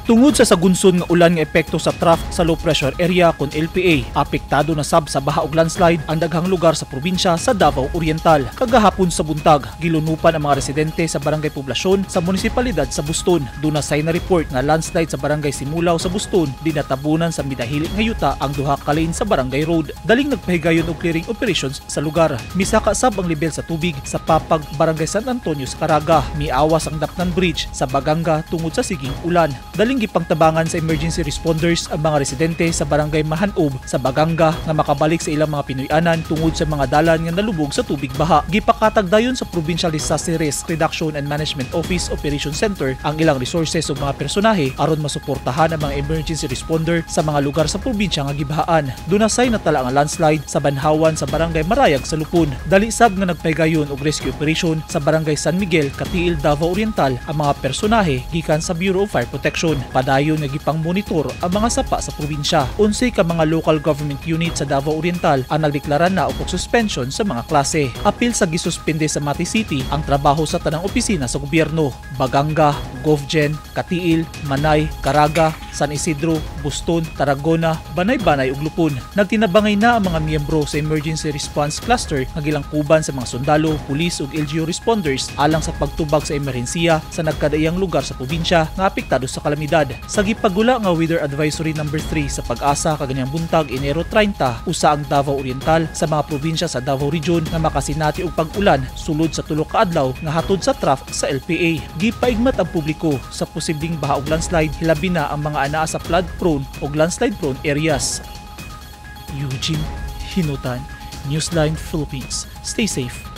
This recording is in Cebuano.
Tungod sa sagunson nga ulan nga epekto sa trough sa low pressure area kon LPA, apektado na sab sa baha ug landslide ang daghang lugar sa probinsya sa Davao Oriental. Kagahapon sa buntag, gilunupan ang mga residente sa Barangay Poblasyon sa munisipalidad sa Buston. Duna say na report nga landslide sa Barangay Simulaw sa Buston, dinatabunan sa midahili nga yuta ang duha ka lane sa barangay road. Daling nagpahigayon og clearing operations sa lugar. Misaka sab ang lebel sa tubig sa Papag, Barangay San Antonio sa Caraga. Miawas ang Dapnan Bridge sa Baganga tungod sa siging ulan. Daling gipangtabangan sa emergency responders ang mga residente sa Barangay Mahanob sa Baganga nga makabalik sa ilang mga Pinoy-anan tungod sa mga dalan nga nalubog sa tubig baha. Gipakatag dayon sa Provincial Disaster Risk Reduction and Management Office Operation Center ang ilang resources ug mga personahe aron masuportahan ang mga emergency responder sa mga lugar sa probinsya nga gibahaan. Duna say natala ang landslide sa Banhawan sa Barangay Marayag sa Lupon. Dali sab nga nagpahigayon og rescue operation sa Barangay San Miguel, Cateel, Davao Oriental ang mga personahe gikan sa Bureau of Fire Protection. Padayon nga gipang-monitor ang mga sapa sa probinsya. 11 ka mga local government unit sa Davao Oriental ang nagdeklara na og suspension sa mga klase. Apil sa gisuspende sa Mati City ang trabaho sa tanang opisina sa gobyerno. Baganga, Govgen, Cateel, Manay, Caraga, San Isidro, Buston, Tarragona, Banay-Banay ug Lupon. Nagtinabangay na ang mga miyembro sa Emergency Response Cluster nga gilangkuban sa mga sundalo, pulis ug LGU responders alang sa pagtubag sa emerhensiya sa nagkadaiyang lugar sa probinsya nga apektado sa kalamidad. Sa gipagula nga Weather Advisory number 3 sa PAGASA kaganiyang buntag, Enero 30, usa ang Davao Oriental sa mga probinsya sa Davao Region nga makasinati og pag-ulan sulod sa 3 ka adlaw nga hatod sa trough sa LPA. Gipaigmat ang publiko sa posibleng baha ug landslide, hilabi na ang mga anaa sa flood prone ug landslide prone areas. Eugene Hinutan, Newsline Philippines. Stay safe.